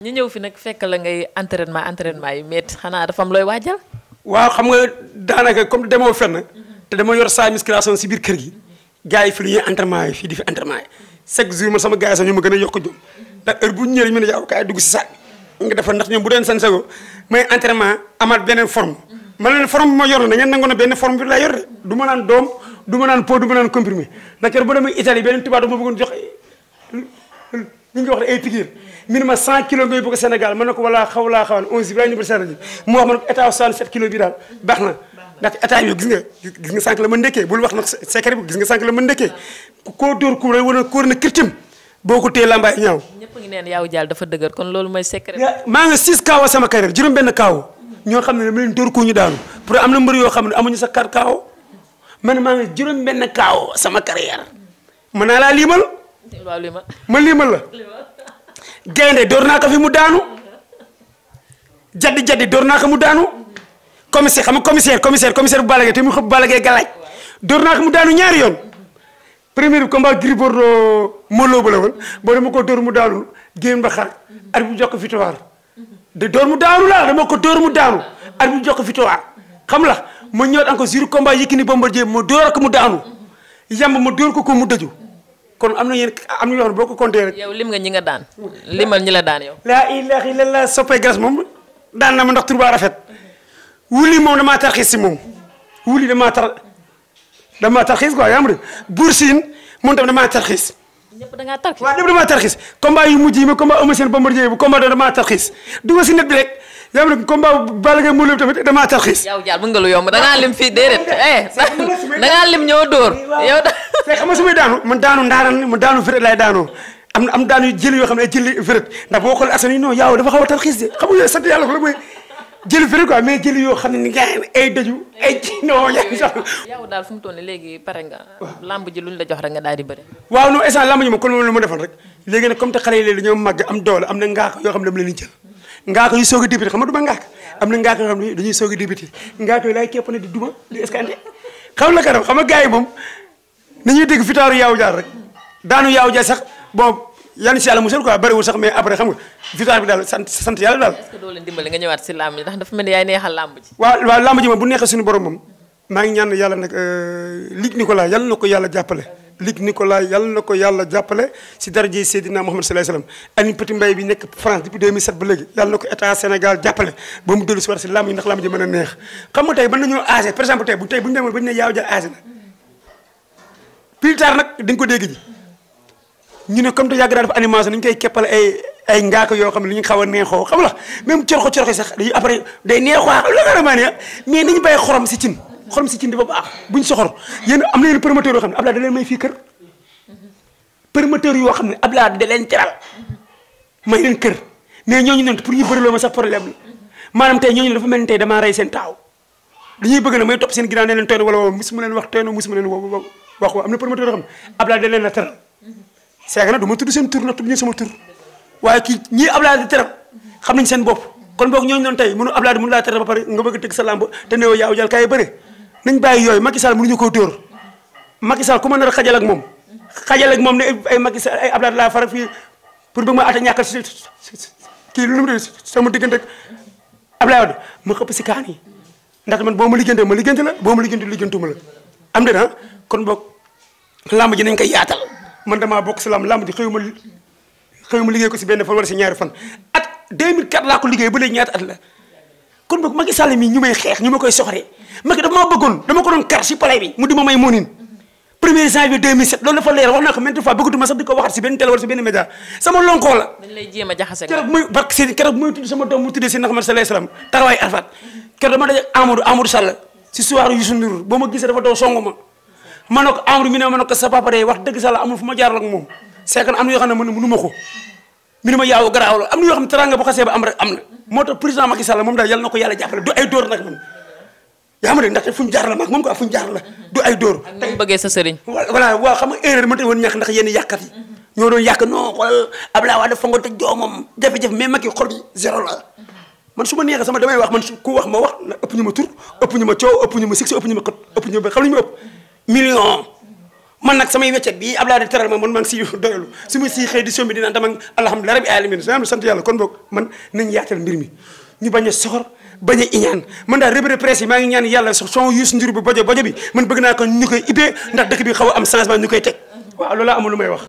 ñu ñëw fi nag fekk la ngay entraînement yi métti xanaa dafa am looy waajal. waaw xam nga daanaka comme demoo fenn te dama yor saa musculation si biir kër gi gars yi fi lu ñuy entraînement yi fii di fi entraînement yi chaque jour man sama gars yi sax ñu ma gën a yokk jom ndax heure bu ñu ñëwee ñu ne yow kaay dugg si saak nga defal ndax ñoom bu doon seen sago may entraînement amaat beneen forme man leen forme bi ma yor na ngeen nangoon na benn forme bi laa yor de du ma naan doom du ma naan pot du ma naan comprimé ndax keroog bu demee Italie beneen tubaab dama bëggoon jox li nga wax ay piqûre minimum 100 kilos ngay bëgg Sénégal mën na ko wala xawlaa xawan 11 bi laay numéro serre mu wax ma ne ko état 67 kilos bi daal baax na ndax état bi gis nga sànq la ma ndekkee bul wax nag secret bi gis nga sànq la ma ndekkee koo dóor ku lay wane kóor na kirtim boo ko téye lambaay ñaaw. ñëpp ngi neen Yawou Dial dafa dëgër kon loolu mooy secret. maa ngi 6 kaaw sama carrière juróom-benn kaaw ñoo xam ne dama leen dóor ku ñu daanu pour am na mbër yoo xam ne amuñu sa 4 kaaw man maa ngi juróom-benn kaaw sama carrière mën naa laa liimal. waaw liimal ma liimal la. gaynde door naa ko fi mu daanu jaddi door naa ko mu daanu commissaire xam nga commissaire bu Balla Gaye te mu xëpp Balla Gaye galaaj door naa ko mu daanu ñaari yoon premier bi combat Gris Bordeaux Modou Lô ba la woon boo dama ko door mu daanu génn ba xaar at bu jox ko victoire de door mu daanu la dama ko door mu daanu at bu jox ko victoire xam la ma ñëwaat encore sur combat Yékini Bombardier ma door ko mu daanu yamb ma door ko mu dëju kon am na yoo xam ne boo ko compté rek. yow lim nga ñi nga daan limal ñi la daan yow. laa ilaaha illallaah soppay gas moom daan na ma ndax tur ba rafet wuli moom damaa tarxiis si moom wuli damaa tarxiis quoi yaa ngi dégg Bour Sine moom tamit damaa tarxiis. ñëpp da ngaa tarxiis waaw ñëpp damaa tarxiis combat yu mujj yi ma combat Eumeu Sène Bombardier bu combat damaa tarxiis dugg si net bi rek yaa ngi dégg combat Balla Gaye Modou Lô tamit damaa tarxiis. Yawou Dial mën nga lu yomb da ngaa lim fii déedéet da ngaa lim ñoo dóor yow te xam nga su may daanu man daanu ndaanaan man daanu vérét laay daanoo am daanu jëli yoo xam ne ay jëli vérét ndax boo xoolee asan yi non Yawou dafa xaw a tarxiis de xam nga yooyu sant yàlla ko la mooy jëli vérét quoi mais jëli yoo xam ne ni gars ay daju ay non yaa ngi sax. Yawou daal fu mu toll nii léegi pare nga. lamb ji luñ la jox rek nga daal di bëri. waaw non instant lamb ji moom kon lu ma defoon rek léegi nag comme te xale yi léegi dañoo màgg am doole am na ngaaka yoo xam ne dama leen di jël ngaaka yu soog a débuté xam nga du ma ngaaka am na ngaaka yoo xam ne dañuy soog a débuté ngaaka yi laay képp ne di duma di escanté xam la karam xam nga gars yi moom nañuy dégg vitaaru Yawou Dial rek daanu Yawou Dial sax bon yan si yàlla musal quoi bëriwul sax mais après xam nga victoire bi daal sant yàlla daal. est-ce que doo leen dimbali nga ñëwaat si lamb ji ndax dafa mel ni yaay neexal lamb ji. waaw lamb ji moom bu neexee suñu borom moom maa ngi ñaan yàlla nag Luc Nicolaï yàlla na ko yàlla jàppale. Luc Nicolaï yàlla na ko yàlla jàppale si daraja Seydina Mohamed sallallahu alayhi wasallam Alioune Petit Mbaye bi nekk France depuis 2007 ba léegi yàlla na ko état Sénégal jàppale ba mu dellu si war si lamb ji ndax lamb ji mën a neex xam nga tey mën nañoo âgé par exemple tey bu ñu demoon ba ñu ne Yawou Dial âgé na plus tard nag dañ ko dégg ji ñu ne comme te yàgg daa def animation dañu koy keppal ay ngaaka yoo xam ne li ñu xaw a neexoo xam la même corxo sax dañuy après day neexoo la nga ramaa ne mais nañu bàyyi xorom si cin dafa baax buñ soxor yéen am na yéen promoteur yoo xam ne Abdoulaye da leen may fii kër promoteur yoo xam ne Abdoulaye da leen teral may leen kër mais ñooñu noonu pour ñu bëriloo ma sax problème la maanaam tey ñooñu dafa mel ni tey damaa rey seen taaw dañuy bëgg na may topp seen ginnaaw ne leen tooy wala woo musuma leen wax tooy na musuma leen wax am na promoteur yoo xam ne Abdoulaye da leen la teral c'est que nag du ma tudd seen tur nag tudd ñu sama tur waaye kii ñii Abdoulaye di teral xam nañ seen bopp kon boog ñooñu noonu tey mënu Abdoulaye mënu laa teral ba pare nga bëgg a tëgg sa lamb te néew Yawou Dial kaay bëre nañ bàyyi yooyu Macky Sall mënuñu koo dóor Macky Sall ku ma nar a xajal ak moom ne ay Macky Sall ay Abdoulaye laa faral fii pour bëgg ma ata ñàkkal si kii lu mu sama diggante ak Abdoulaye Wade ma xëpp si kaan yi ndax man boo ma liggéeyante ma liggéeyante la boo ma liggéeyantuma la am de kon boog lamb ji nañ koy yaatal man damaa bokk si lamb ji xëyuma liggéey ko si benn fan wala si ñaari fan at 2004 laa ko liggéey ba léegi ñaata at la kon boog Macky Sall mii ñu may xeex ñu ma koy soxoree Macky dafa maa bëggoon dama ko doon kar si palais bi mu di ma may moonin 1er janvier 2007 loolu dafa leer wax naa ko maintes fois bëggatuma sax di ko waxat si benn télé wala si benn média sama lonkoo la. dañ lay jéem a jaxase keroog muy tudd sama doom mu tuddee si Ahmed sallallahu alayhi wasallam taxawaay Arafat keroog dama daje Amadou Sall si soir Youssou Ndour boo ma gisee dafa daw songu ma ne ko Amadou mi ne ma ne ko sa papa day wax dëgg Sall amul fu ma jaaral ak moom c'est que am na yoo xam ne mënu ma ko mi ne ma Yawou garaaw la am na yoo xam ne teranga bu xasee ba am rek am na moo tax président Macky Sall moom daal yàlla na ko yàlla jàppale du ay dóor nag man yaa ma dégg ndaxte fu ñu jaar la maag moom quoi fu ñu jaar la du ay dóor tey bëggee sa sëriñ voilà waaw xam nga erreur ma tey woon ñàkk ndax yenn yàqkat yi ñoo doon yàq non xoolal Abdoulaye Wade dafa nga tëj doomam jafe-jafe mais Macky xol bi zéro la man su ma neexee sama damay wax man ku wax ma wax na ëpp ñu ma tur ëpp ñu ma coow ëpp ñu ma six ëpp ñu ma xët ëpp ñu ma xam li ñu ma ëpp million man nag samay weccet bii Abdoulaye di teral ma man maa ngi si doyalu su ma siy xëy di sombi dinaan dama alhamdulilah rabbi alamin sant yàlla kon boog man nañ yaatal mbir mi ñu bañ a soxor bañ a iñaan man daal revue de presse yi maa ngi ñaan yàlla son Youssou Ndour bi bojo bi man bëgg naa ko ñu koy ibbee ndax dëkk bi xaw a am changement ñu koy teg waaw loolu laa amul lu may wax